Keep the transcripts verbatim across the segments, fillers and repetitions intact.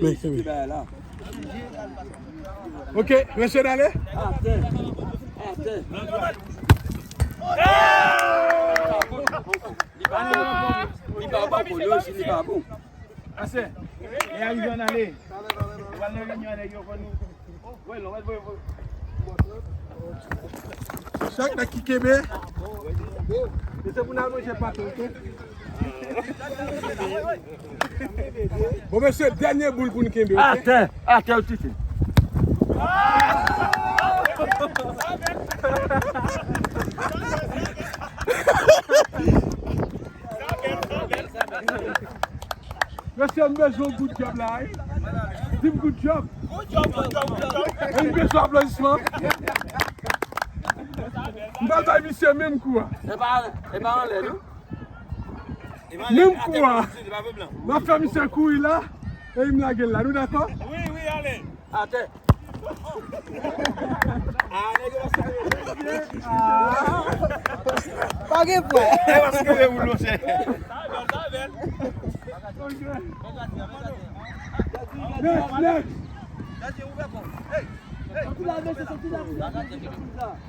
Men kenbe. Ok, mesye, n ale. Li pa bon, li pa bon, li pa bon. Ase, e a rive ann ale. Ou pral nan reyinyon a nèg yo, fò nou. Wè, lò, wè, wè, wè. Chak nèg ki kenbe. E se pou n al manje pate, ok? Bon, mesye, dènye boul pou n kenbe, ok? Atè, atè, ou tite. Mesye, m bezwen yon good job la, wi. Di m good job. E m bezwen aplodisman. M pral bay misye menm kou a. E pa, e pa anlè, non? Menm kou a. M ap fè misye kouri la, e m lage l la. Nou dakò? Wi, wi, ale. Atè. Ah, nèg yo pa sere. Pa gen pwen. Nèg yo pa sere moun, monchè. Next, next.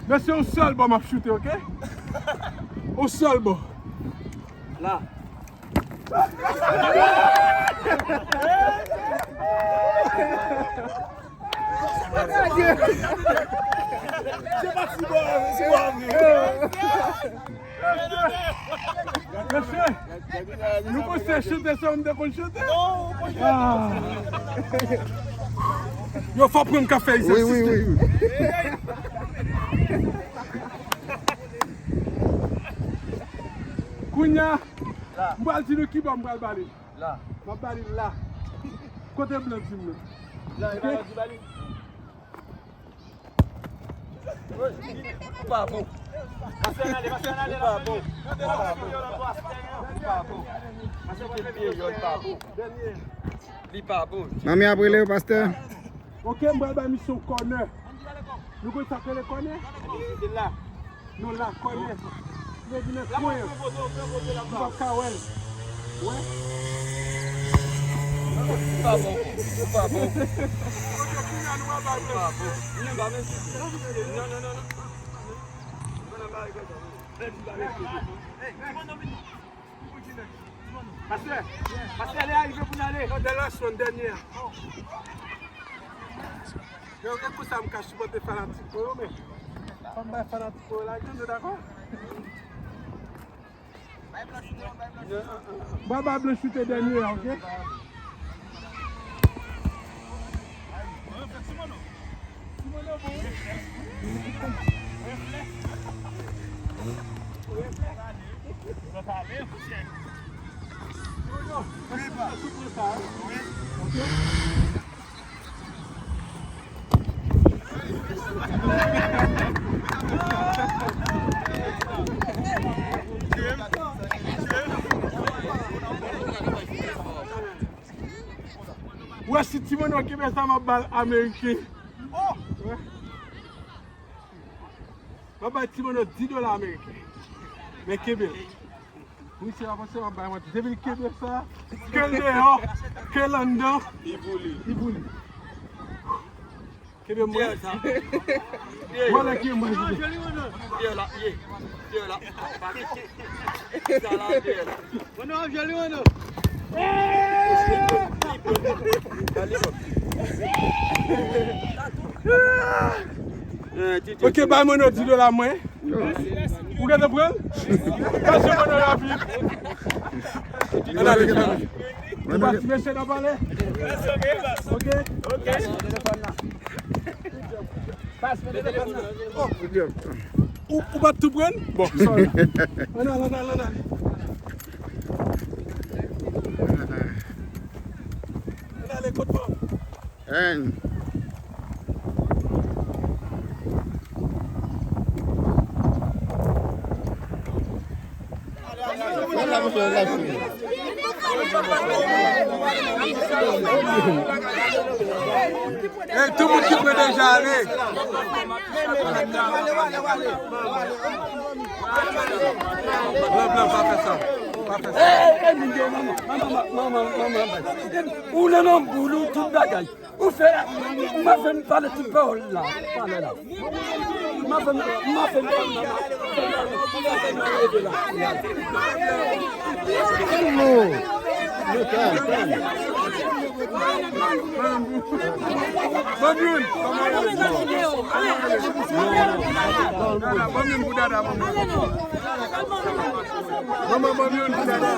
Mesye, yon sèl bò m ap choute, ok? Yon sèl bò. La. Se pa ti bò, se bò vre. Mesye, nou konn se chante sa, nou te konn chante. Ah. Yo, fò pran m ka fè egzèsis. Wi, wi, wi. Kounye a, m pral di nou ki bò m pral ba li. La. M ap ba li la. Kote blan di m nan? La, e ba li, ba li. Ou pa bon. Pase ann ale, pase ann ale la. Ou pa bon. Ou pa bon. Ou pa bon. Pase ann ale, pye yo, li pa bon. Li pa bon. Manmi ap rele yo, pastè. Ok, m pral bay misye yon kònè. Nou konn sa k rele kònè? Li la. Nou la, kònè. Li vin nan kwen an. Nou p ap ka wè l. Wè? Li pa bon. Li pa bon. Li pa bon. Non, non, non, non. Pastè, pastè, lè a rive pou n ale. Non, the last one, dènye a. Yo, e konsa m ka sipòte fanatik mwen yo, men fò m bay fanatik mwen yo lajan, nou dakò? Bay blan choute dènye a, ok? Ou wè si Ti Mono kenbe sa, m ap ba l ameriken. M ap bay Ti Mono dis dola ameriken. Men kenbe l. Wi, se pa panse m ap bay manti. Depi l kenbe sa, ke l deyò, ke l anndan, li pou li. Kenbe mwen. Vwala ki mwen. Ye la, ye. Ye la. Sa la, ye la. Mwen nan avyè li, mwen nan. Ok, bay mwen dis dola mwen. Ou gentan pran l? Pase mwen nan rapid. Ann ale, ann ale. Ou pa ti mesye nan pale? Ok? Ok. Ou, ou pa tou pran? Bon, sorry. Ann ale, ann ale, ann ale. Ann ale, kot mwen? Hein. Hey, tout moun ki pran deja ale. Blan, blan, pa fè sa. Pa Ey, ey, moun yo, manman, manman, manman, manman, manman. Ou nan nan boul ou tout bagay. Ou fè, m ap fè m pale tout pawòl la, pale la. M ap fè m, m ap fè m pale la, m ap fè m pale la, m ap fè m pale la. Hello. Yo, kalm, kalm. Manman, kòman yo? Dada, manman. Manman, manman, dada.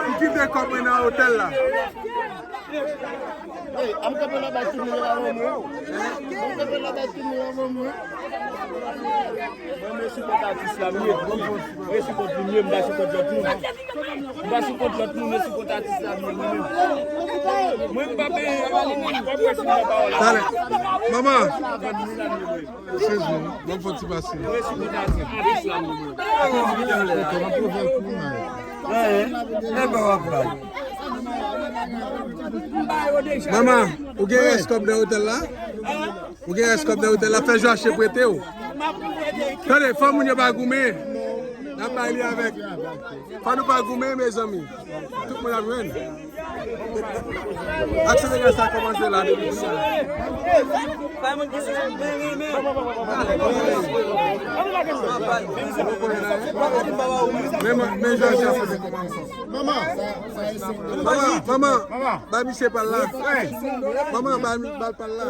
M kite kòb mwen nan otèl la. Ey, an kanpe la bay tout moun yo avan mwen. An kanpe la bay tout moun yo avan mwen. Mwen, mwen sipòt atis la, mwen. Mwen sipòt li, mwen, m pa sipòt lòt moun. M pa sipòt lòt moun, mwen sipòt atis la, mwen, mwen. Mwen, m pa benyen, m pa wè si m nan pawòl la. Talè. Manman. Excuse me, ban m fè ti pase. Manman, ou gen rès kòb nan otèl la? Ou gen rès kòb nan otèl la? Fè Joachim prete w. Tande, fò moun yo pa goumen. N ap bay li avèk. Fò nou pa goumen, mezanmi. Tout moun ap jwenn. Aksyon legal sa kòmanse la depi kounya. Men, men, men jan sa fè kòmanse. Manman, manman, ba misye pal la. Manman, ba, ba l pal la.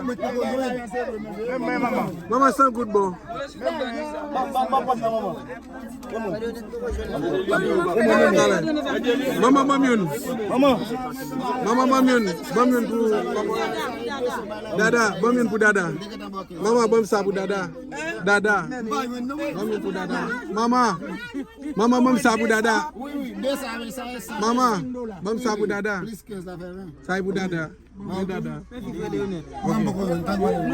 Manman, san goud bon. Manman, ban m youn. Manman, ban m youn. Ban m youn pou Dada. Ban m youn pou Dada. Manman, ban m sa pou Dada. Dada. Ban m youn pou Dada. Manman. Manman, ban m sa pou Dada. Manman, ban m sa pou Dada. Sa e pou Dada. Mwen dada.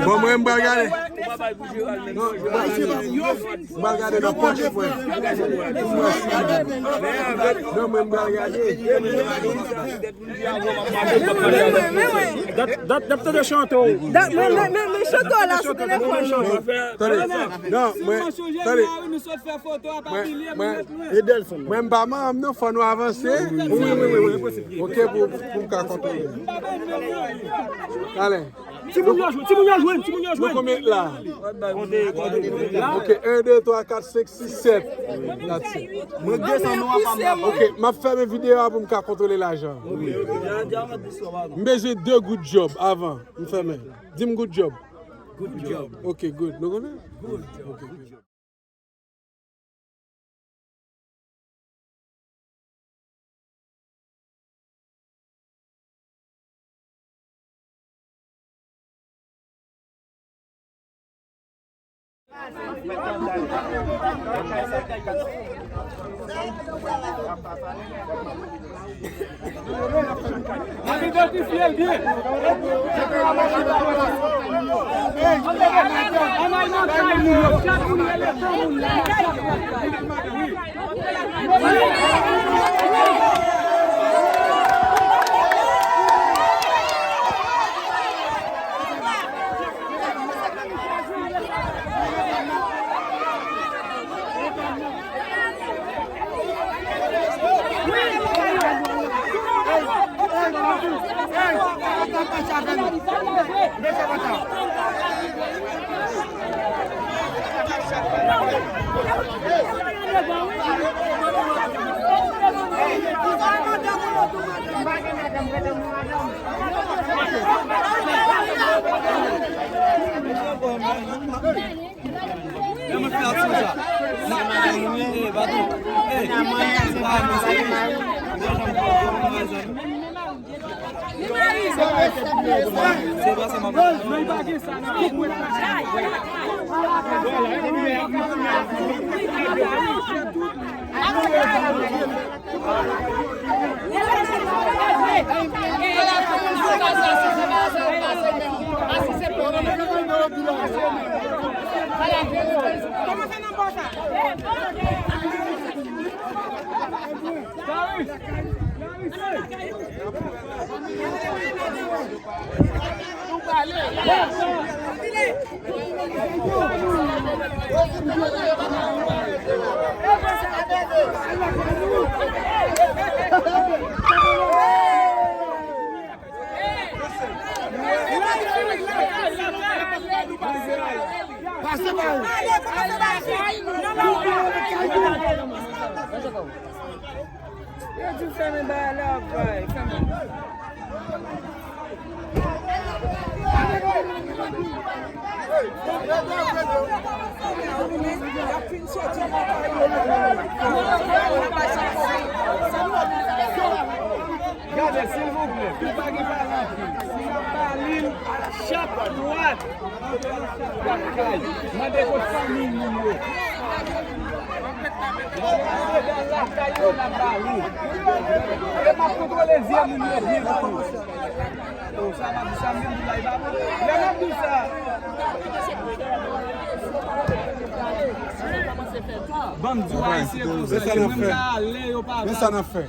Bon, mwen m pral gade. Non, m pral gade nan pòch mwen. Non, mwen m pral gade. Dat, dat, dat, tande chante w. Dat, men, men, men, men chante w la sou telefòn. Tande, non, mwen, tande. Mwen, mwen, mwen m pa manm non, fò nou avanse. Wi, wi, wi, wi, wi. Ok, pou, pou m ka kontwole. Talè. Timoun yo jwenn, timoun yo jwenn, timoun yo jwenn. Nou konbyen la? Ok, en, de, twa, kat, senk, sis, sèt. Kat, senk. Mwen desann nou ansanm la. Ok, m ap fèmen videyo a pou m ka kontwole lajan. M bezwen de good job avan m fèmen. Di m good job. Good job. Ok, good. Nou konnen? Good job. Ok, good job. N ap idantifye l byen. Ann al nan kay moun yo, chak moun rele san moun nan. Pase ba yo. Yo di fèmen bagay la, bay, fèmen. Gade, silvouplè, pou pa gen pale anpil. Si n ap pale l, chak dwat. Lakay. Mande kot fanmi moun yo. Mande lakay yo n ap ba ou. E m ap kontwole zye moun yo byen tou. Oh, sa m ap di, sa m vin di la, e pa bon. Lè m ap di sa. Ban m di w, Ayisyen konsa, yo menm ka ale, yo pa. Men sa n ap fè.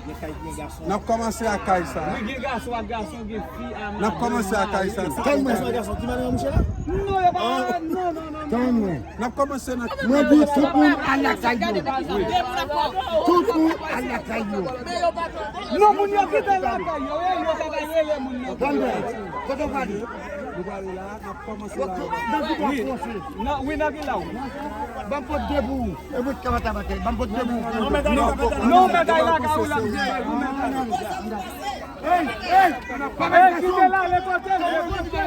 N ap kòmanse ak kay sa. Wi, gen gason ak gason, gen fi a madanm. N ap kòmanse ak kay sa. Kay mwen. Gason ki madanm mouche la? Non, yo pa, non, non, non, non. Kay mwen. N ap kòmanse nan. Mwen di tout moun al lakay yo. Tout moun al lakay yo. Non, moun yo kite lakay yo, e yo pa ka rele moun yo. Tande, kote w prale? Nou prale la, n ap kòmanse la. Nan ki w ap kòmanse? Nan, wi, nan vila w. Ban m pot de pou ou. E mwen ki ka bata batay. Ban m pot de pou ou. Non, non, non, bagay la ka ou la. Hey, hey, hey, kite la, le kote, le kote.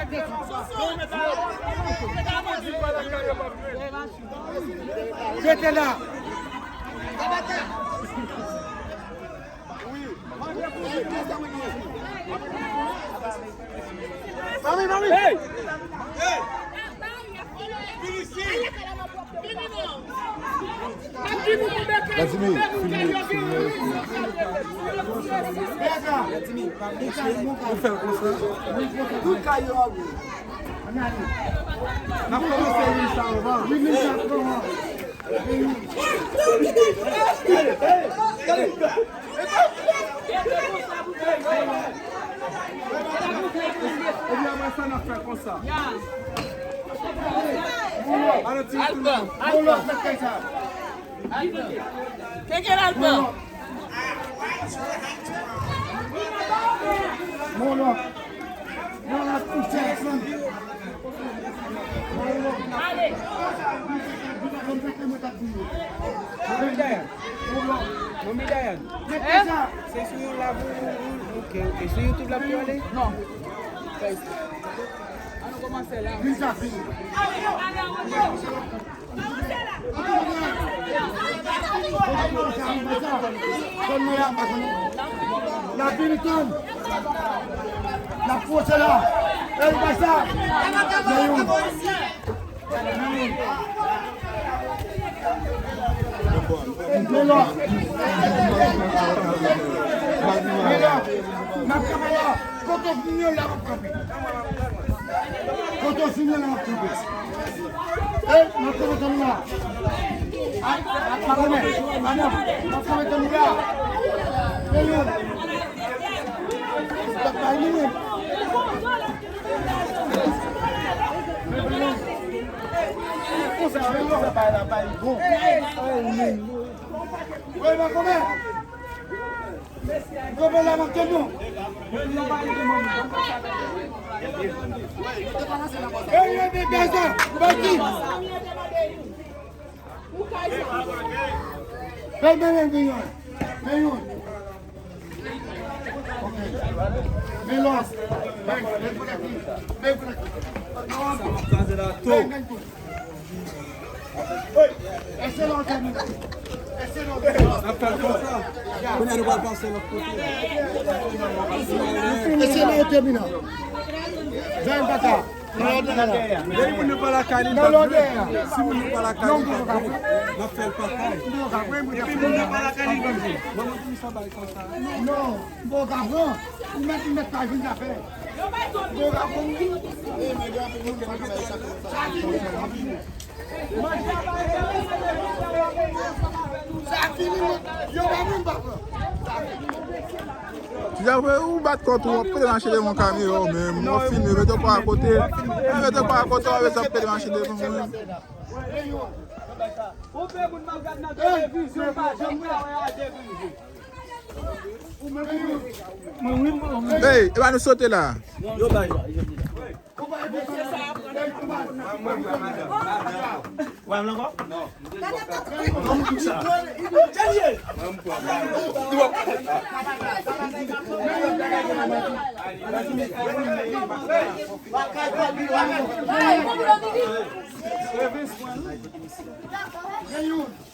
Rete la. Mami, mami. Hey! Vladimir, filme, filme. Ou fè l konsa. Tout kay yo a gou. N ap kòmanse wi sa anvan. Wi, men sa anvan. Ebyen, apre sa, n ap fè konsa. Al pran, al pran. Kenken al pran. Manmi Dayan. Manmi Dayan. Se sou yon live ou, ou, ok, ok. Sou YouTube la pou ale? Non. An nou kòmanse la. L ap vini tann. L ap pwoche la. E l pa sa. Men la. Men la. N ap kanpe la. Kote w fini an la, w ap kanpe. Kote w fini an la, w ap kanpe. Ey, n ap kanpe tann la. Ay, ay, pa renmen. Madanm, n ap kanpe tann la. Men yo. Sa pa vini. Konsa, men yo, sa pa la, pa bon. Ey, men. Ey, men kòman? Gòpè la, m ap tann nou. Ey, ey, men, men, men, men. Men, men, men, men, yon. Men yon. Ok. Men lòs. Men, men, men, men, men. Sa m ap kraze la tou. Ey, ese lòs, men. Ese lòs. N ap fè l konsa. Kounye a nou pral pase lòt kote. Ese lòs, men. Jan baka. Lè moun nan pa lakay li, l ap jwe. Si moun nan pa lakay li, l ap jwe. L ap fè l pa kay. Epi moun nan pa lakay li, l ap jwe. Manman ki sa bay konsa. Non, bon, kapon. Ou mèt, ou mèt pa jwenn zafè. Bon, kapon. Sa fini, yo pa menm pa pran. Ti Zafè, ou bat kont ou, w ap pete mache devan kamera w menm. Ou fini, mete kò a kote. Mete kò a kote, w ap pete mache devan mwen. Ou fè moun m ap gad nan televizyon, pa janm ka wè a de grenn je. Hey, e pa nou sote la. Yo bay.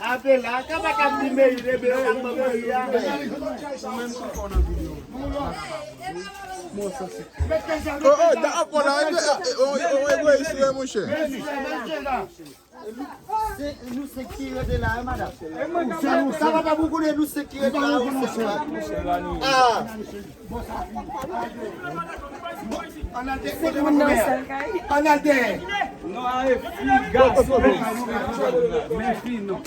Ape la, ka pa ka di meri de be ak meri a. Oh, oh, da, oh, la, eh, eh, oh, oh, egoyis, wi, monchè. Se nou senk ki rete la, wi, madanm. Sa papa pou konnen nou senk ki rete la, wi, senk la. Ah. Ann al dèyè, kote manman mwen? Ann al dèyè. Non, a e fi, gason, men fi, non.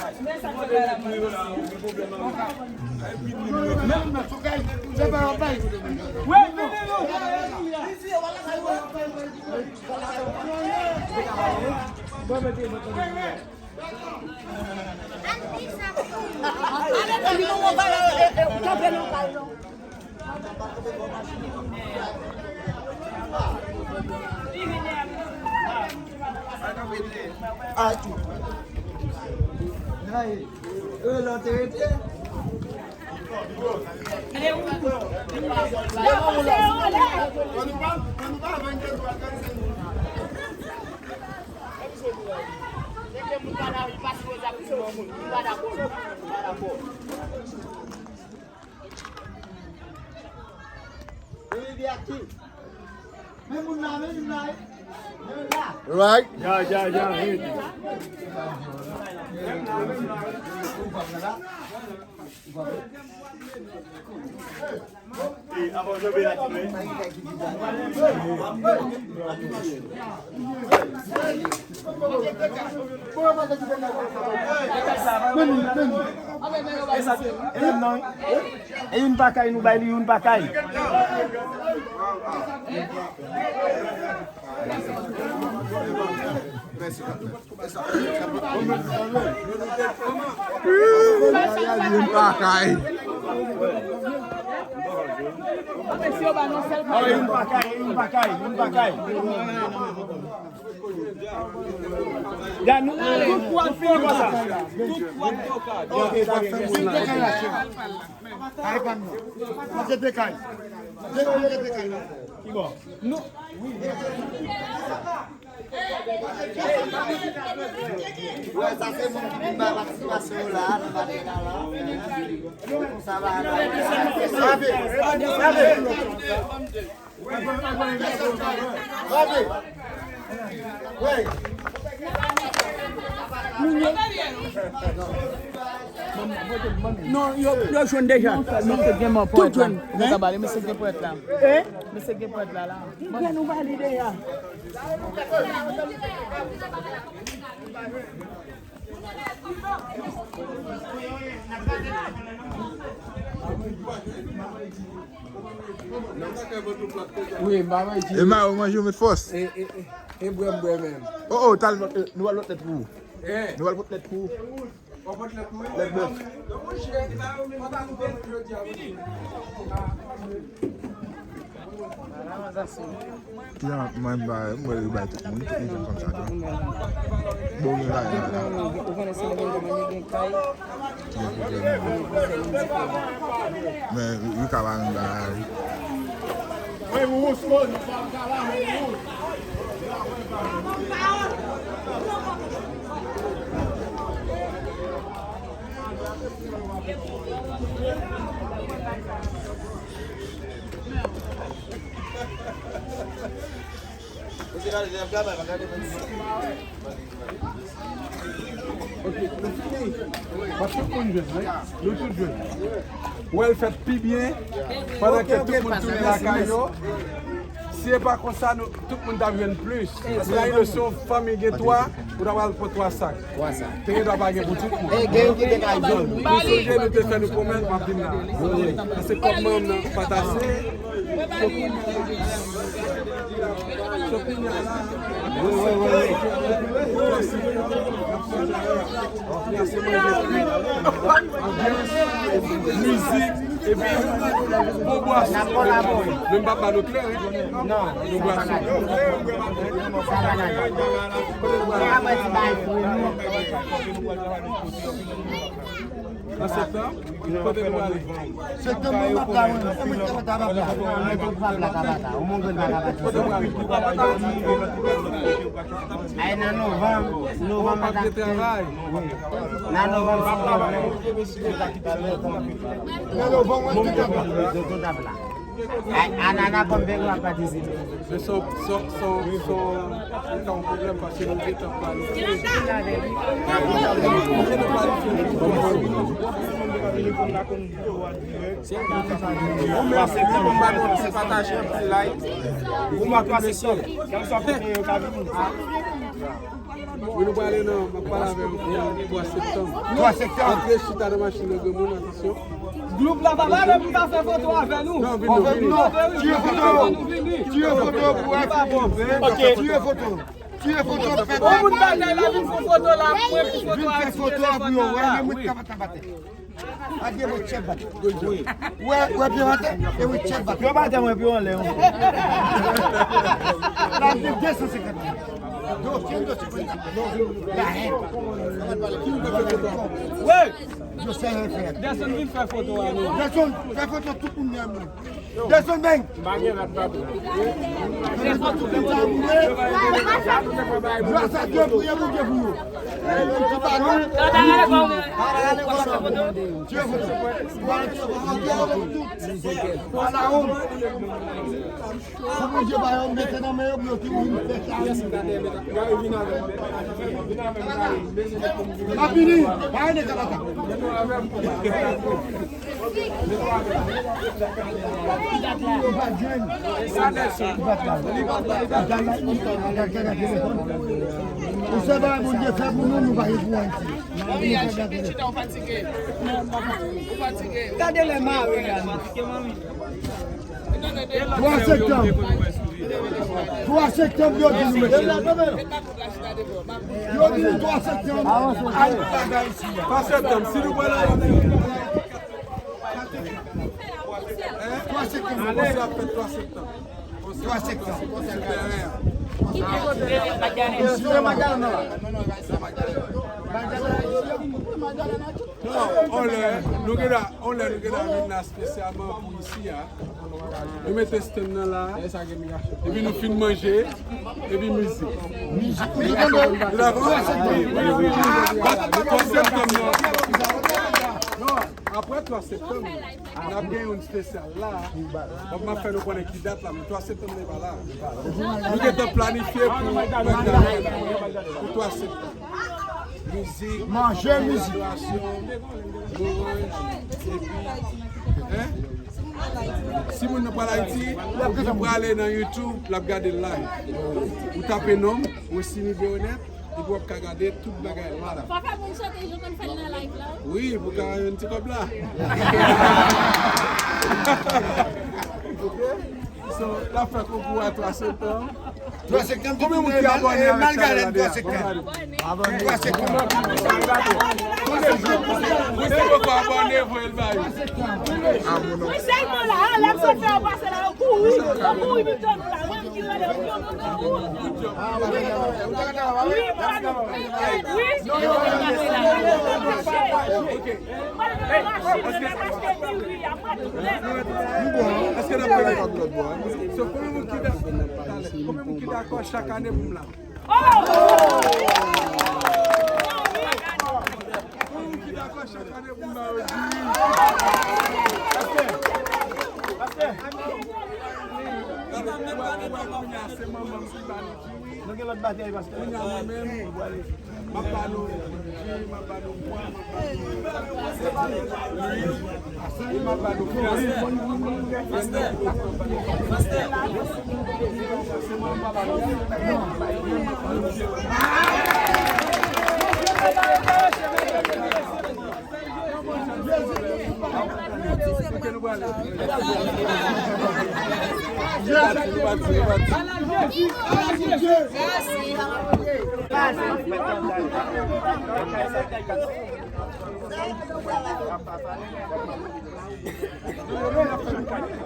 Men moun la, men moun la, men moun la. Right? Ya, ya, ya, hey. E youn pa kay, nou bay li youn pa kay. Youn pa kay. Youn pa kay, youn pa kay, youn pa kay. Ya, nou, tout kwad fini konsa. Tout kwad tokad. Ay, pa m non. Mwen se de kay. De kay, de kay. Ki bò? Nou. Wè, sa se moun ki vin bay patisipasyon yo la, nan batay la, la. Sa va, la. Frape! Frape! Frape! Wè! Non, yo, yo jwenn deja. Mesye gen mò pwèt la. Yo ka bale, mesye gen pwèt la. Eh? Mesye gen pwèt la, la. Li pran nou ba li deja. Wi, m pa manje. E ma yo manje, yo met fòs. E, e, e, e bwè m bwè menm. Oh, oh, tal, eh, nou al lòt lèt pou ou. Eh. Nou al lòt lèt pou ou. Lèt bèf. Ya, mwen ba, mwen bay tout moun, tout moun konn sa tou. Bon, mwen la, la, la. Ou konnen se lè gen kay. Men, wi, ka ba nou la, wi. Ok, nou fini. Bon, tout moun jwenn, wi. Nou tout jwenn. Wè l fèt pi byen pandan ke tout moun tounen lakay yo. Si e pa konsa, nou, tout moun t ap jwenn plis. Imajine si yon fanmi gen twa, ou ta pral pran twa sak. Te gen dwa pa gen pou tout moun. E gen ki te ka jwenn. Nou sonje nou te fè nou pwomès, m ap vin la. Paske kòm manm nan pa t ase, Mizik, epi bon bwason. Men m pa ba nou kleren. Non, bon bwason. Sa pa nan. Sa pa ti bay fre nou. Nan septanm, kote nou prale? Septanm, nou pa la, wi. E mwen ki pa ta la. Mwen tou pa la, ka pa ta. Ou montre pa ka pa ta. Ay, nan novanm, novanm, mwen ta travay. Nan novanm, si Bondye vle. Nan novanm, mwen tout ap la. Tout ap la. Ay, Anana kòm Pedro ap patisipe. Men son, son, son, son, se ta yon pwoblèm paske nou gentan planifye. Ou mèsi, wi, pou m ba nou ti pataje, anpil like. Ou mèsi, mesye. Wi, nou prale nan, m ap pale avè w pou twa septanm. Twa septanm. Antre chita nan machin nan, granmoun, atansyon. Gwoup la pa pale pou ta fè foto avè nou. Non, vin non, vin non. Tire foto. Tire foto pou wè. Ok. Tire foto. Tire foto, fè. Yon moun batay la, vin fè foto la, mwen pou foto a, vin fè foto a pou yo wè, men mwen ka pa ta batay. Gade mwen tchèp bat. Wè, wè, pye batay, e mwen tchèp bat. Yo batay mwen pye anlè, wi. La, de de san senkant. Dosye, dosye, la haine. Wi. Yo sè frè. Dèson vin fè foto a, non. Dèson, fè foto tout moun menm. Dèson, bang. Dèson, tout moun sa boule. Gras a Dye, priye Bondye pou yo. Ti balon. Tire foto. Tire foto. Tire foto. Pou Bondye ba yo mete nan men yo pou yo toujou fè sa. M ap vini, pa rele kalata. Ou pa jwenn. Ou se bagay Bondye fè pou nou, nou pa gen pou Ayiti. Gade lè mare la. Twa septanm. Twa septanm, yo di nou mete. Yo di nou twa septanm. Twa septanm, si nou pral Ayiti. Twa septanm. Konsè ap fèt twa septanm. Twa septanm. Sou teren an. Non, on lè, nou gen la, on lè nou gen la vin la espesyalman pou isi a. Nou mete stand nan la, epi nou fin manje, epi mizik. Mizik, mizik, nou dakò? Wi, wi, wi, wi. Twa septanm nan. Non, apre twa septanm, n ap gen youn espesyal la. Bon, m ap fè nou konnen ki dat la, men twa septanm nan pa la. Nou gentan planifye pou, pou twa septanm. Mizik, manje, mizik. Adorasyon, louwanj, epi, hein? Si moun nan pral Ayiti, li prale nan YouTube, l ap gade live. Ou tape non m, Wesiny Deronette, epi w ap ka gade tout bagay la. Fò fè moun chante, jan konn fè l nan live la. Wi, pou ka yon ti kòb la. Ok? So, n ap fè konkou a twa septanm. Twa septanm, konbyen moun ki abòne avèk chanèl la deja? Twa septanm. Twa septanm. Ou se poko abòne, voye l ba yo. Mwen sèlman la, lè m sot fè yo pase la, yo kouri, yo kouri pito nou la, mwen ki rele yo, yo, yo, yo, yo. Wi, wi, wi. Mwen nan machin, mwen nan machin, wi, wi, apre tout lè. Èske n ap fè lòt bò a? So, konbyen moun ki dakò? Konbyen moun ki dakò chak ane pou m la? Oh! Konbyen moun ki dakò chak ane pou m ba yo djiri? Pastè, pastè. Gade, ou wè, ou wè kounye a, se manman m ki ba nou djiri. Kounye a mwen menm, m ap ba nou bidjè, m ap ba nou bwa, m ap ba nou lwil, e m ap ba nou fè. Pastè, pastè.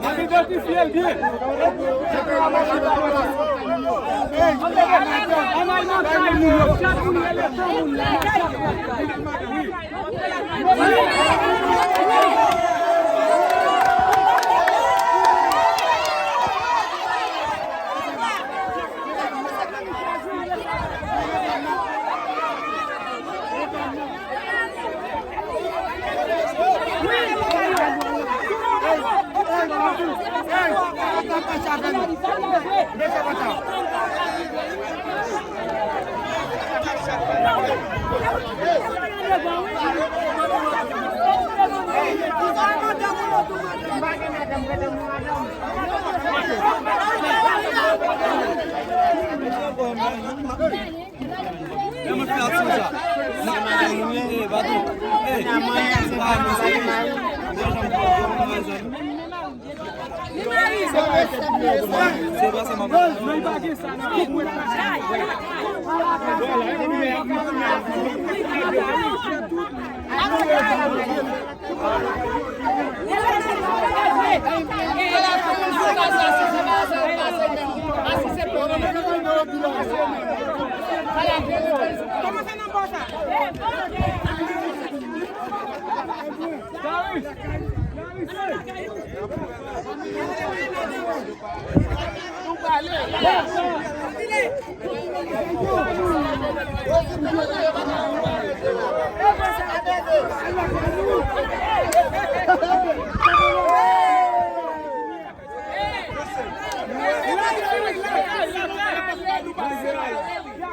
N ap idantifye l byen. Ann al nan kay moun yo, chak moun rele tan moun nan, chak moun.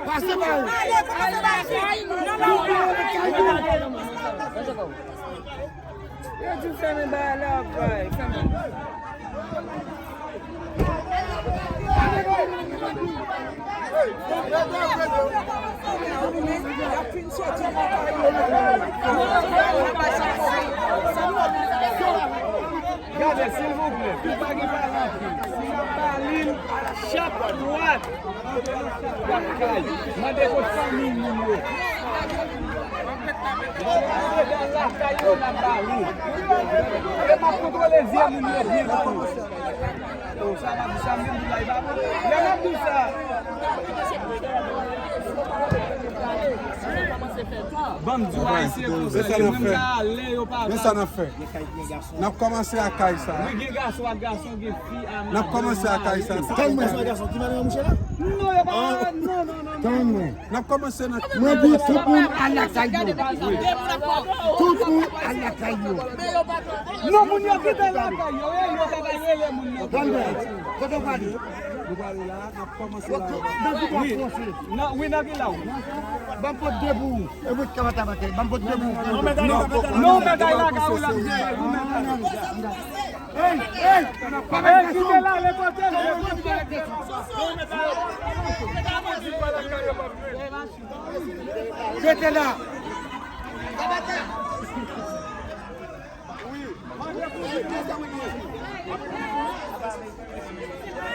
Pase ba ou. Yo di fèmen bagay la, bay, fèmen. Gade, silvouplè, pou pa gen pale anpil. Si n ap pale l, chak dwat. Lakay, mande kot fanmi moun yo. Mande lakay yo n ap ba ou. E m ap kontwole zye moun yo byen pou ou. Oh, sa m ap di sa, m vin di la, e pa bon. Lè m ap di sa. Ban m di w, Ayisyen konsa, yo menm sa, lè yo pa. Men sa n ap fè. N ap kòmanse ak kay sa. Wi, gen gason ak gason, gen fi a madanm. N ap kòmanse ak kay sa. Tann mwen. Gason, ti madanm mouche la? Non, yo pa, non, non, non, non. Tann mwen. N ap kòmanse nan. Mwen di tout moun al lakay yo. Tout moun al lakay yo. Non, moun yo kite lakay yo, e yo pa ka rele moun yo. Tande, kote w prale? Nou prale la, n ap kòmanse la. Nan ki bò w pwonse? Nan, wi, nan vila, wi. Ban m pot de pou ou. E bout kaba tabakè, ban m pot de pou ou. Non, medam, non, medam, lakay ou la, ou menm. Hey, hey, hey, kite la, le kote, le kote. Rete la.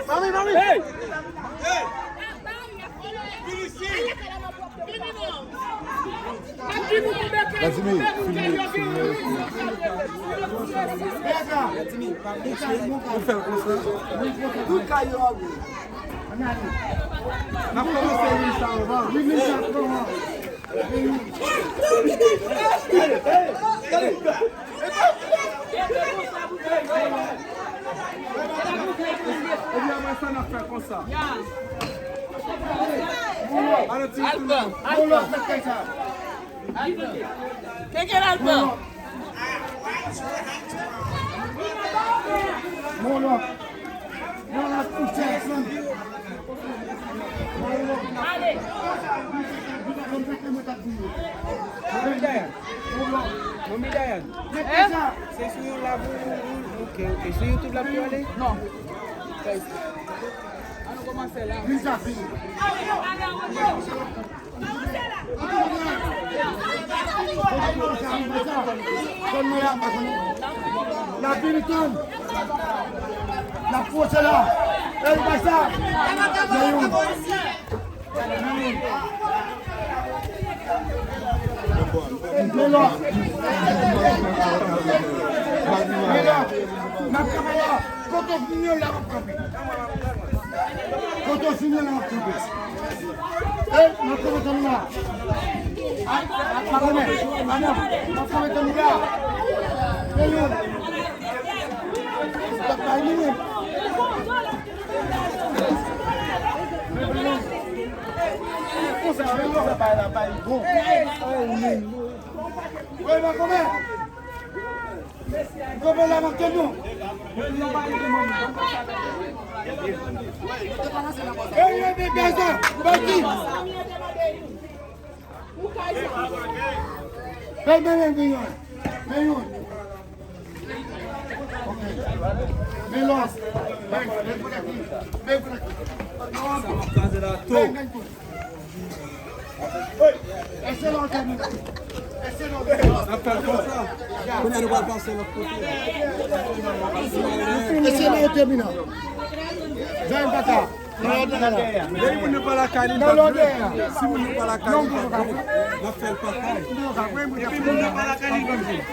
Mami, mami. Hey! Vladimir, filme, filme. Vladimir, pa bliye. Ou fè l konsa. Tout kay yo a gou. N ap kòmanse wi sa anvan. Wi, wi, sa anvan. Ebyen, apre sa, n ap fè konsa. Al pran, al pran. Kenke l al pran. Molo. Molo pou Jackson. Manmi Dayan. Manmi Dayan. Se sou yon lab ou, ou, ok, ok. Sou YouTube lab ou ale? Non. An nou kòmanse la. N ap vini tann. N ap pwoche la. E l pa sa. Men youn. Men youn. Men lòt. Men lòt. N ap kanpe la. Kote w fini an la, w ap kanpe. Kote w fini an la, w ap kanpe. Ey, m ap kanpe tann ou la. Ay, m ap kanpe, madanm, m ap kanpe tann ou la. Men youn. M ap bay li menm. Konsa, konsa, bay la, bay bon. Ey, men. Ey, m ap kanpe. Gòpè la, m ap tann nou. Ey, yo, de Gaza, bati. Ey, men, men, men, yon. Men yon. Ok. Men lòs. Men, men, men, men, men. Kaze la tou. Èske lè w tèmine? Èske lè w tèmine? N ap fè l konsa. Kounye a nou pral pase lòt kote. Èske lè w tèmine? Jan m pa ka. Nan lòdè a. Depi moun nan pa lakay li, nan lòdè a. Si moun nan pa lakay li, n ap fè l pa kay. Epi moun nan pa lakay li,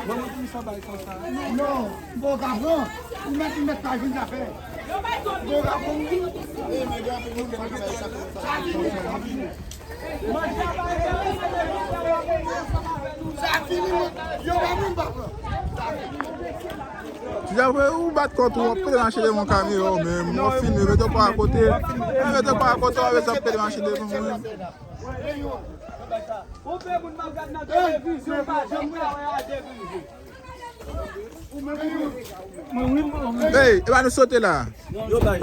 ban m sa bay konsa. Non, bon, ka pran. Ou mèt, ou mèt pa jwenn zafè. Bon, ka pran. Sa fini, yo pa menm pa pran. Ti Jafè, ou bat kont ou, w ap pede mache devan kamera w menm. Mwen fini, mete w pa akote. Mete w pa akote, w ap pede mache devan mwen. Ou fè moun m ap gad nan televizyon, pa janm ka wè a de rive. Ey, e pa nou sote la. Yo bay.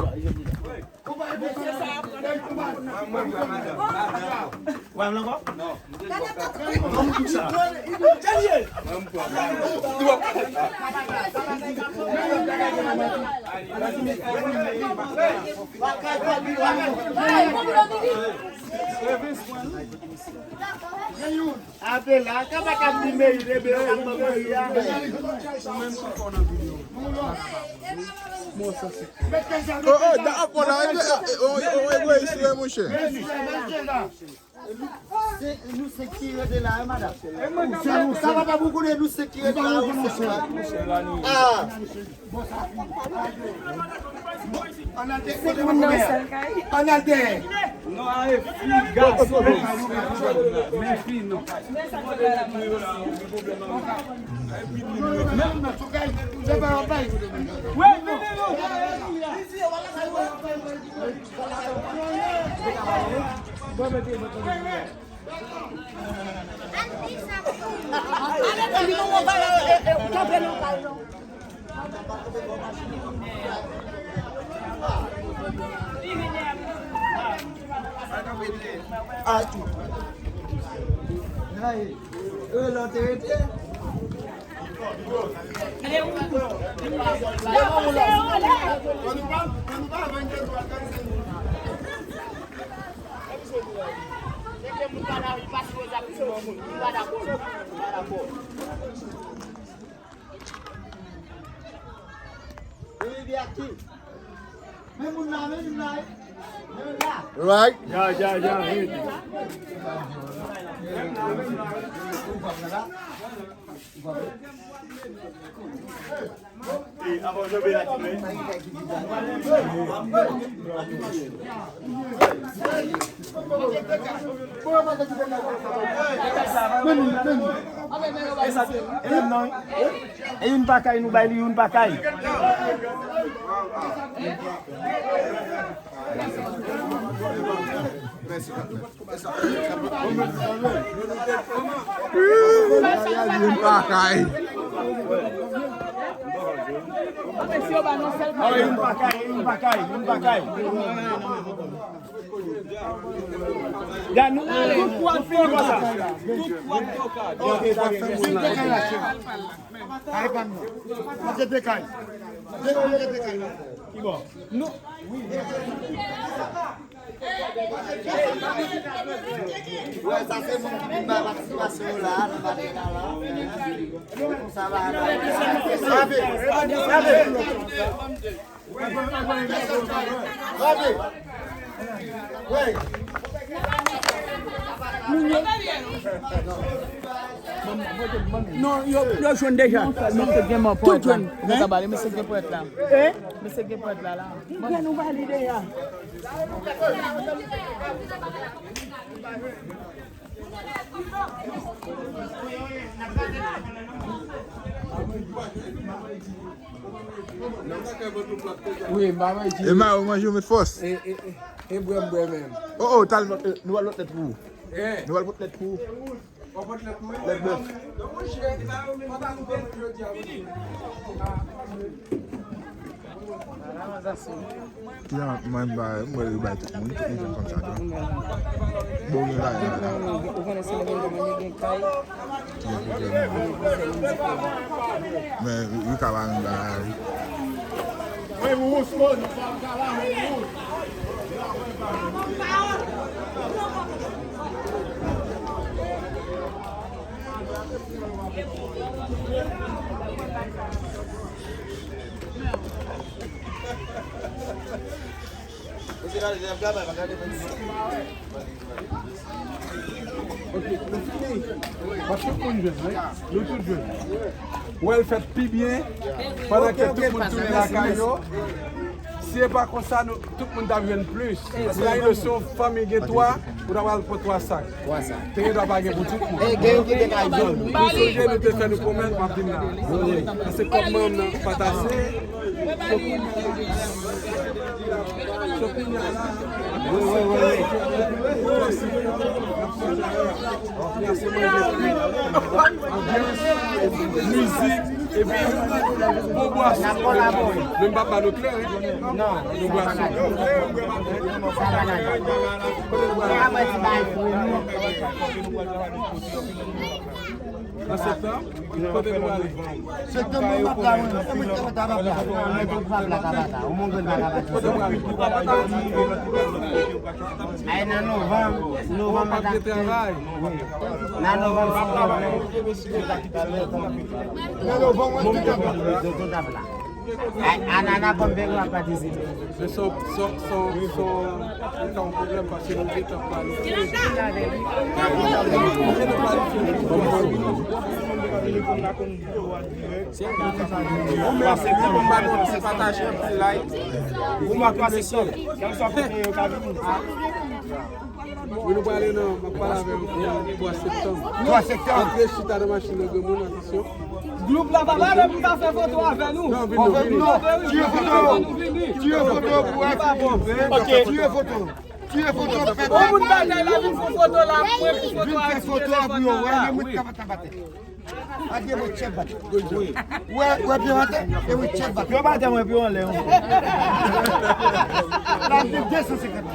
Ape la, ka pa ka filme, li te byen, sa k nan peyi a. Oh, oh, da, oh, la, eh, eh, oh, oh, egoyis, wi, monchè. Se nou senk ki rete la, wi, madanm. Sa va pa pou konnen nou senk ki rete la, wi, senk la. Ah. Ann al dèyè. Ann al dèyè. Non, a e fi, gason. Men fi, non. Right? Ya, ya, ya, hey. E youn pa kay, nou bay li youn pa kay. Youn pa kay, youn pa kay, youn pa kay. Gad nou, tout pwa fini konsa. Tout pwa tokay. Ok, pa fè moun la. Kay pa m nan. Mwen se de kay. De, mwen se de kay. Ki bò? Nou. Wè, sa se moun ki vin bay patisipasyon yo la, nan batay la, la. Sa va. Frape, frape. Non, yo, yo jwenn deja. Tout jwenn. Yo ta bale, mesye gen pwèt la. Mesye gen pwèt la, la. Gen nou bale deja. Wi, m pa manje. E ma, ou manje, ou met fòs. E, e, e, e bwè, m bwè menm. Oh, oh, tal, eh, nou al pot lèt pou ou. Eh. Nou al pot lèt pou ou. Lèt bèf. Ki jan mwen ba, mwen yo bay tout moun, tout moun konn sa tou. Bon, gen la, gen la. Ou konnen se lè gen manje gen kay. Men, wi, ka ba nou la, wi. Ok, nou fini. Paske tout moun jwenn, wi. Nou tout jwenn. Wè l fèt pi byen. Pandan ke tout moun tounen lakay yo. Si e pa konsa, nou, tout moun t ap jwenn plis. Paske la, yo se yon fanmi gen twa, ou ta pral pran twa sak. Te gen dwa pa gen pou tout moun. E gen ki te ka jwenn. Nou sonje nou te fè nou pwomès, m ap vin la. Paske kòb manm nan pa t ase. Wi, wi, wi, wi. Anbyans, mizik, epi bon bwason. Men m p ap ba nou kleren. Non, bon bwason. Kote nou pral? An septanm, kote nou prale? Septanm, mwen p ap la, mwen. E mwen ki t ap la, m ap la. Mwen tou, m p ap la, Kabata. Ou montre m pa Kabata. Kote nou prale? Ay, nan novanm, novanm, mwen t ap travay. Nan novanm, si Bondye vle. Nan novanm, mwen tout ap la. Tout ap la. Ay, Anana, Pòm Vèt, w ap patisipe. Men sa, sa, sa, sa, se ta yon pwoblèm paske nou gentan planifye. Bon, mèsi pou m ba nou ti pataje, anpil like. Pou mwa twa septanm. Kèlkeswa kote yo ka vini. Wi, nou prale nan, m ap pale avè w pou twa septanm. Twa septanm. Antre chita nan machin nan, granmoun, atansyon. Gwoup la pa pale pou ta fè foto avè nou. Non, vin non, vin non. Tire foto. Tire foto pou wè. Ok. Tire foto. Tire foto. Fè moun batay la vin fè foto la, mwen pou foto a. Vin fè foto a pou yo wè, men mwen ka pa tabate. Gade mwen tchèk bat. Wè, wè pye atè, e mwen tchèk bat. Yo batè mwen pi anlè yon. La, m te de san senkant.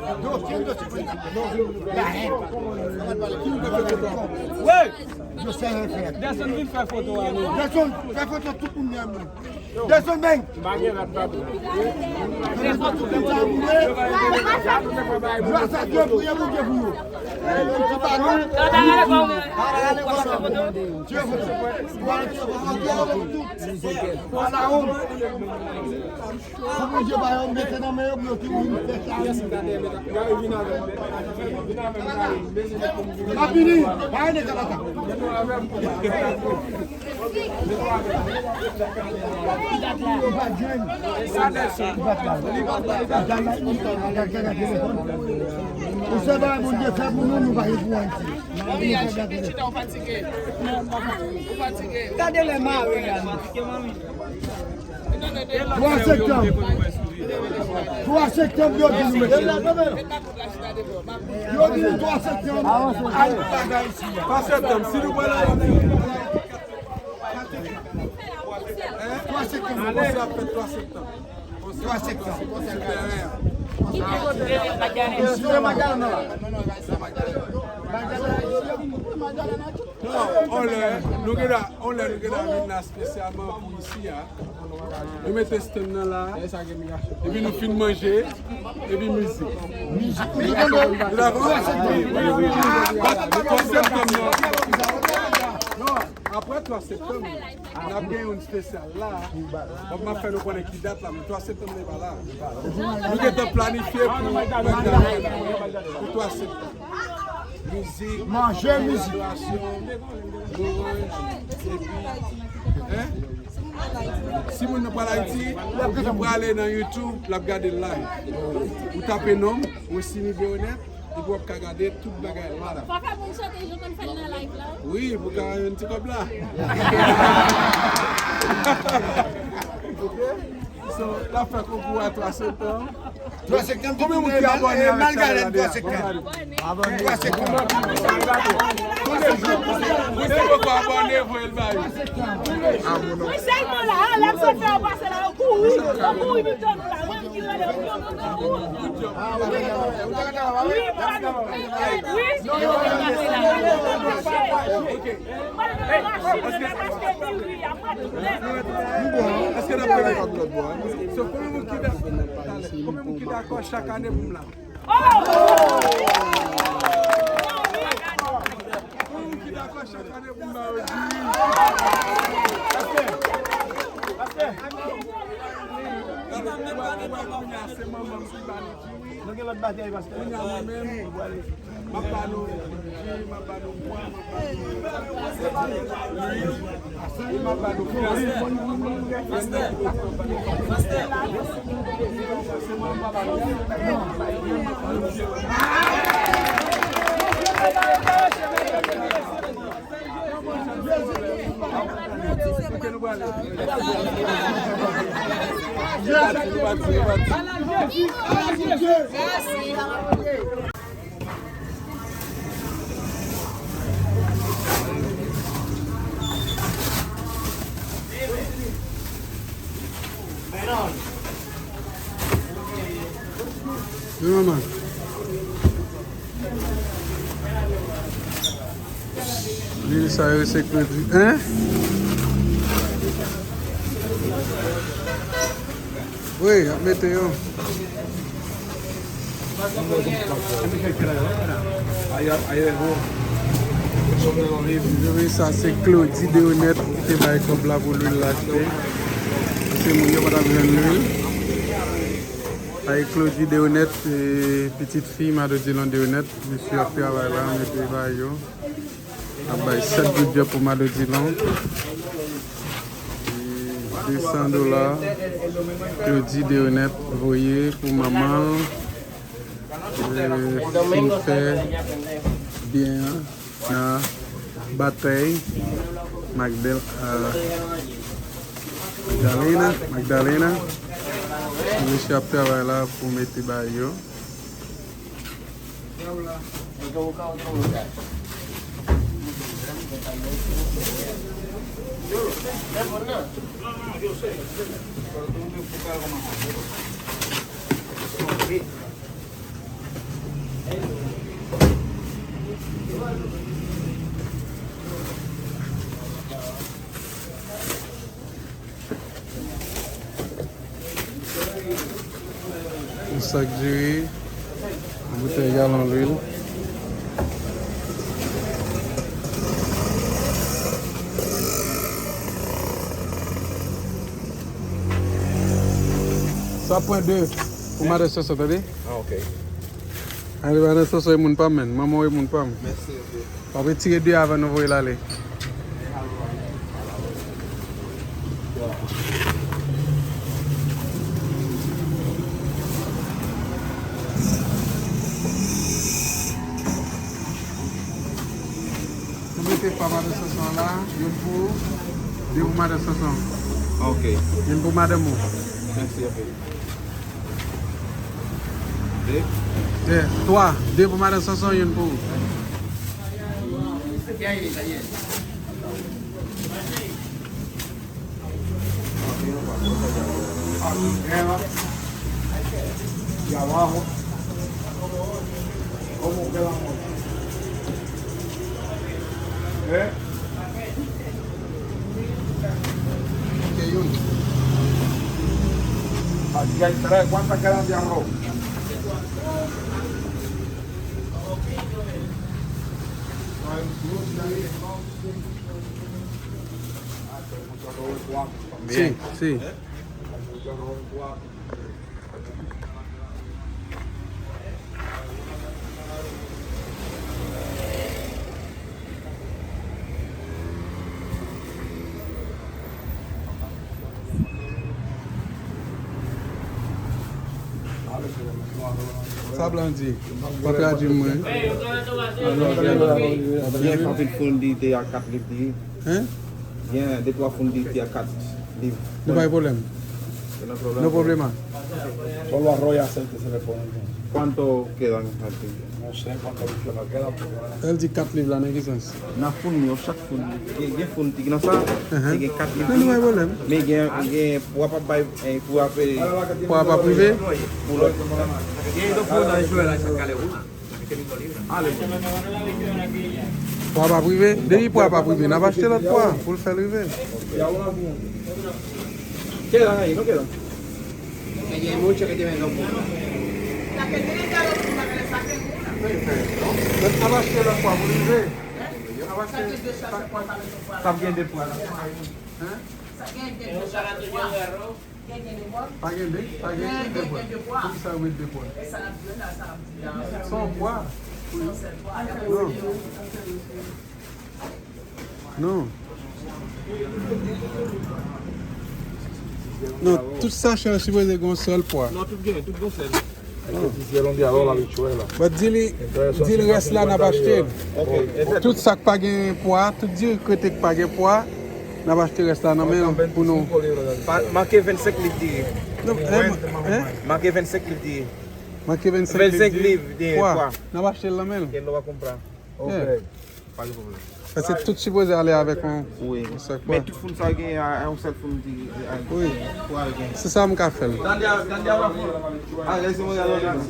Yo, kèm dosye pou li. La, hein. Wè. Yo, sè, fè. Desann vin fè foto a, non. Desann, fè foto tout moun menm. Desann, bèng. M pa gen rat, pa tou. Gras a Dye, priye Bondye pou yo. Ti balon. Tire foto. Tire foto. Ala honn. Pou Bondye ba yo, mete nan men yo pou yo tounen fè sa. Gade, vin avè m. Vin avè m, Gary. Vin avè m, Gary. M ap vini. Pa rele Kabata. Vin avè m. Li pa jwenn. Li pa jwenn. Ou se bagay Bondye fè pou nou, nou pa gen pou Ayiti. Gade lè mare a. Twa septanm. Twa septanm, yo di nou, mesye. Yo di nou twa septanm. Ay, bagay isi a. Twa septanm, si nou pral Ayiti. Twa septanm. Konsè ap fèt twa septanm. Twa septanm. Sou teren an. Non, on lè, nou gen la, on lè, nou gen la vin la espesyalman pou isi a. Nou mete stand nan la, epi nou fin manje, epi mizik. Mizik, mizik, nou dakò? Wi, wi, wi, wi. Twa septanm nan. Non, apre twa septanm, n ap gen yon espesyal la. Bon, m ap fè nou konnen ki dat la, men twa septanm nan pa la. Nou gentan planifye pou, pou twa septanm. Mizik, manje, mizik, adorasyon, louwanj, epi, hein? Si moun nan pral Ayiti, li prale nan YouTube, l ap gade live. Ou tape non m, Rosiny Deronette, epi w ap ka gade tout bagay la. Fò fè moun chante, jan konn fè l nan live la. Wi, pou ka yon ti kòb la. Ok? So, l ap fè konkou a twa septanm. Twa septanm, konbyen moun ki abòne avèk chanèl la deja? Twa septanm. Twa septanm. Ou se poko abòne, voye l ba yo. Wi, sèlman la, lè m sot fè yo pase la, yo kouri, yo kouri pito nou la. Wi, wi, wi. Èske n ap pale? So, konbyen moun ki dakò? Konbyen moun ki dakò chak ane pou m la? Konbyen moun ki dakò chak ane pou m ba yo diri? Kounye a, mwen menm, m ap ba nou diri, m ap ba nou pwa, m ap ba nou lwil, m ap ba nou pwa. Wi, manman. Lil sa yo se kredi, hein? Wi, y ap mete yo. Wi, sa se Claudy Deronette ki te bay kòb la pou lwil l achte. Se moun yo pa t ap jwenn lwil. Ay, Claudy Deronette, eh, pitit fi Mado Dilon Deronette, mesye ap travay la, mete ba yo. Ap bay sèt goud djòb pou Mado Dilon. E de san dola, Claudy Deronette voye pou manman l. Eh, fin fè byen an nan batèy Magdal-, ah, Magdalena, Magdalena. Mesye ap travay la pou mete bay yo. Yon sak diri, yon boutèy galon lwil. Sa pran de pou madan Sonson, tande? Ah, ok. Ale, madan Sonson e moun pa m, menn. Manman w e moun pa m. Mèsi, ok. W ap retire de avan nou voye l ale. Nou mete pa madan Sonson la, youn pou ou, de pou madan Sonson. Ok. Youn pou madanm ou. Mèsi, ok. De. De, twa. De pou madan Sonson, youn pou ou. Y abajo. ¿Cómo quedamos? ¿Eh? Aquí hay tres. ¿Cuántas quedan de arroz? Hay mucho arroz en cuatro también. Sí, sí. Hay mucho arroz en cuatro. Sa blan di, pa tradui mwen. Gen anpil foun di te a kat liv di. Hein? Gen de twa foun di te a kat liv. No hay problema. No problema. Solo arroz y aceite se le pone. ¿Cuánto quedan aquí? No sé cuánto mucho nos queda, porque ahora El di kat liv la nan ki sans? Nan foun yo, chak foun. Gen, gen foun ki nan sa, uh-huh, e gen kat liv. Non, nou pa gen pwoblèm. Men gen, gen pwa p ap bay, eh, pou ape. Pwa p ap rive? Pou lòt. Gen do foun nan jwè la, sa kale ou la. Pwa p ap rive? Depi pwa p ap rive, n ap achte lòt pwa pou l fè l rive. Quedan ahí, no quedan. Que ya hay mucho que tienen dos puntas. La que tiene ya dos puntas, que le saquen una. Perfecto. N ap achte lòt pwa pou l rive. N ap achte. Sa gen de pwa la. Hein? Sa gen de pwa. Pa gen de, pa gen de pwa. Poukisa yo met de pwa? Se yon pwa. Non. Non. Non, tout sachè yo sipoze gen yon sèl pwa. Non, tout gen, tout gen sèl. Non. But di li, di l rès la n ap achte l. Tout sa k pa gen pwa, tout diri krete k pa gen pwa, n ap achte rès la nan men l pou nou. Pa, manke vennsenk liv diri. Non, hein, hein? Manke vennsenk liv diri. Manke vennsenk liv diri. Vennsenk liv diri, pwa. N ap achte l nan men l. Que lo va a comprar. Yeah. Pa gen pwoblèm. Paske tout sipoze ale avèk yon, wi, yon sèl pwa. Men tout foun sa gen a, a yon sèl foun di, a, wi, pwa gen. Se sa m ka fè l.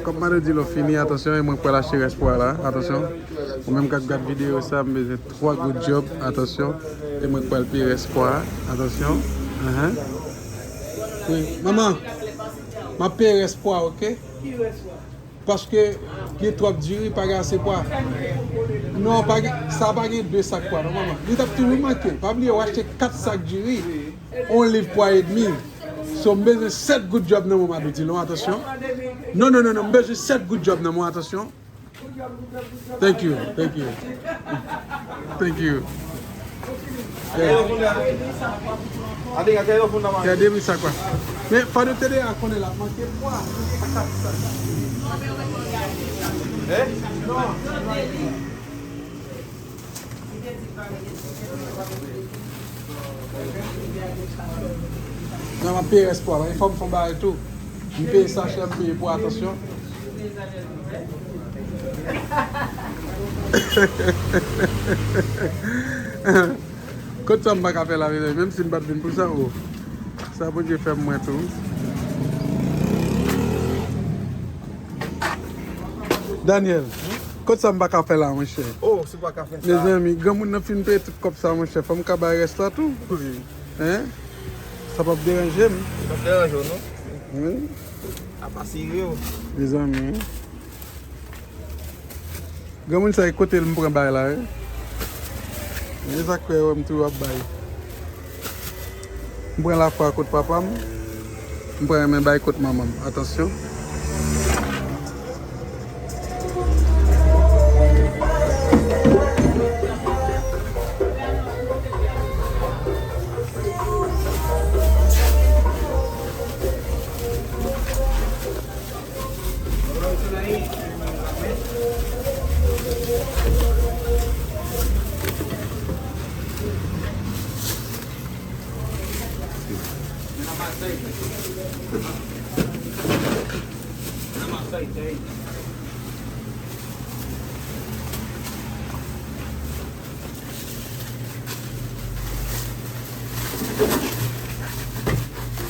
Kòm Mano di lò fini, atansyon, e mwen k pral achte rès pwa la, atansyon. Ou menm k ap gad videyo sa, m bezwen twa good job, atansyon. E mwen k pral peye rès pwa, atansyon. Ahan. Wi, manman, m ap peye rès pwa, oke? Paske gen twòp diri, pa gen ase pwa. Non, pa gen, sa pa gen de sak pwa, non, manman. Li t ap toujou manke. Pa bliye, w achte kat sak diri, yon liv pwa edmi. So, m bezwen sèt goud djòb nan men w, Madou Dilon, atansyon. Non, non, non, non, m bezwen sèt goud djòb nan men w, atansyon. Thank you, thank you. Thank you. Gade mi sa kwa. Men fò nou te deja konnen l ap manke pwa. Non, m ap peye rès pwa. E fò m fè yon bagay tou. M peye sachè, m peye pwa, atansyon. Kot sa m pa ka fè la, mezanmi, menm si m pa t vin pou sa, o. Sa Bondye fè m mwen tou. Daniel, kot sa m pa ka fè la, monchè? O, si w pa ka fè sa. Mezanmi, granmoun nan fin peye tout kòb sa, monchè, fò m ka bay rès la tou. Wi. Hein? Sa p ap deranje m. Sa p ap deranje w, non? Wi. A pa sirye w. Mezanmi. Granmoun sa e kote l m pran bay la, wi. E sa k fè wè m toujou ap bay. M pran lafwa kot papa m, m pran renmen bay kot manman m. Atansyon.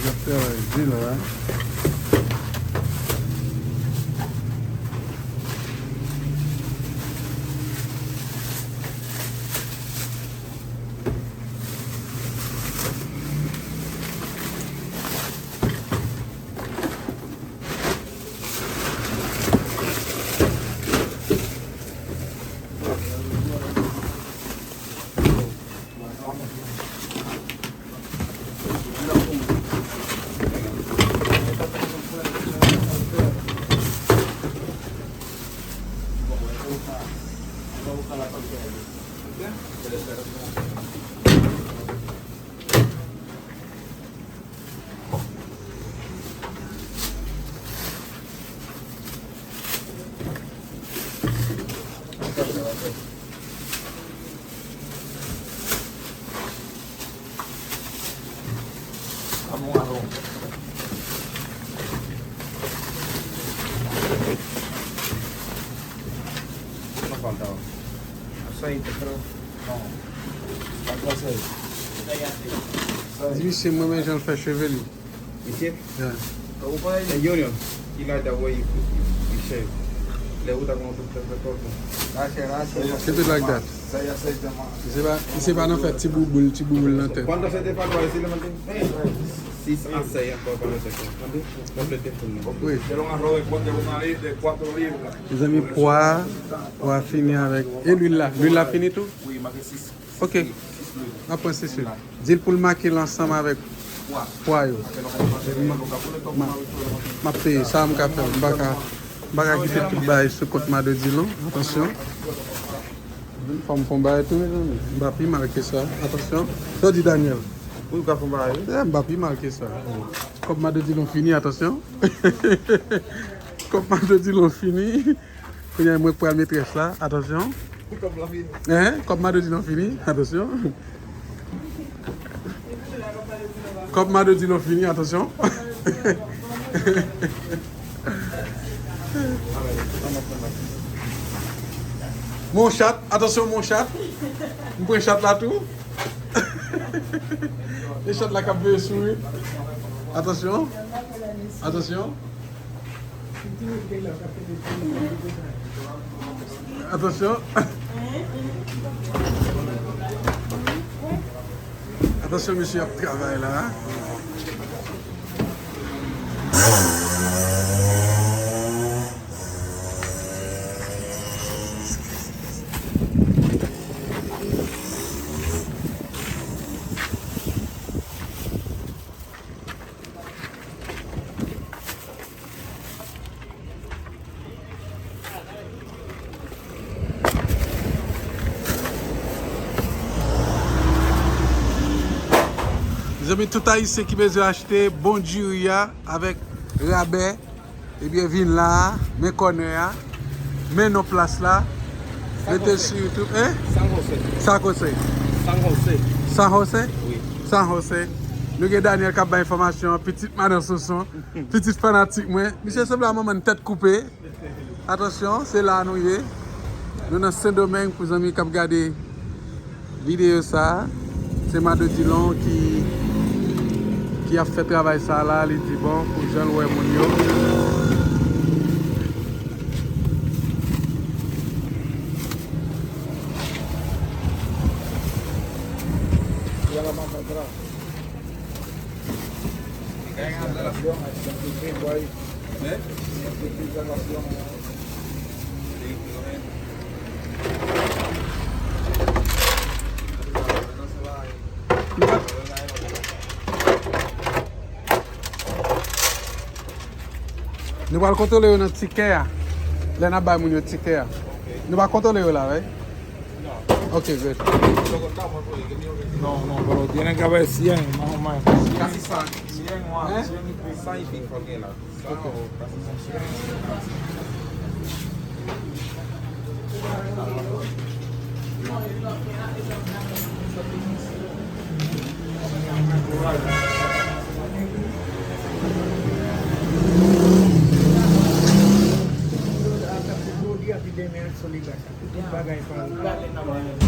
Ap travay di la. Di misye mwen men jan l fè cheve li. Misye? Yeah. Ou konnen li? Junior, he like the way you, you, you shave. Lè ou ta pran tout tèt rekòt. Keep it like that. Misye pa, misye pa nan fè ti bouboul, ti bouboul nan tèt. Cuando se te faltó decirle, Martín? Sis a sèis ankò pa nan tèt. Tande? Konplete pou nou. Wi. Quiero un arroz de cua-, de una li-, de cuatro libras. Mezanmi, pwa, pwa fini avèk. E lwil la? Lwil la fini tou? Wi, make sis. Ok. N ap pran sis lwil. Di l pou l make l ansanm avèk pwa yo. M, m, m ap peye sa m ka fè. M pa ka, m pa ka kite tout bagay sou kont Mado Dilon. Atansyon. Fò m fè yon bagay tou, mezanmi. M pa pi mal ke sa. Atansyon. Sa w di, Daniel? Wi, m ka fè yon bagay, wi. Yeah, m pa pi mal ke sa. Kòb Mado Dilon fini, atansyon. Kòb Mado Dilon fini. Kounye a, mwen k pral metrès la. Atansyon. Kòb la fini. Hein? Kòb Mado Dilon fini. Atansyon. Kòb Mado Dilon fini. Atansyon. Mon chat. Atansyon, mon chat. M pran chat la tou. E chat la k ap veye souri. Atansyon. Atansyon. Atansyon. Atansyon, mesye ap travay la. Mezanmi, tout Ayisyen ki bezwen achte bon diri a avèk rabè, ebyen, vin la a, men kònè a, men non plas la, mete l sou YouTube, hein? San Jose. San Jose. San Jose. San Jose? Wi. San Jose. Nou gen Daniel k ap bay enfòmasyon, pitit madan Sonson, pitit fanatik mwen. Misye sanble a manman n tèt koupe. Atansyon, se la nou ye. Nou nan Sendomeng pou zanmi k ap gade videyo sa a. Se Mado Dilon ki, ki ap fè travay sa a la. Li di bon, pou jan l wè moun yo. Nou pral kontwole yo nan tikè a. Lè n ap bay moun yo tikè a. Nou pa kontwole yo la, right? Ok, good. No, no, pero tienen que haber cien, más o menos. Casi cien, cien o cien y pico aquí, la. Ok. Tout bagay pa l.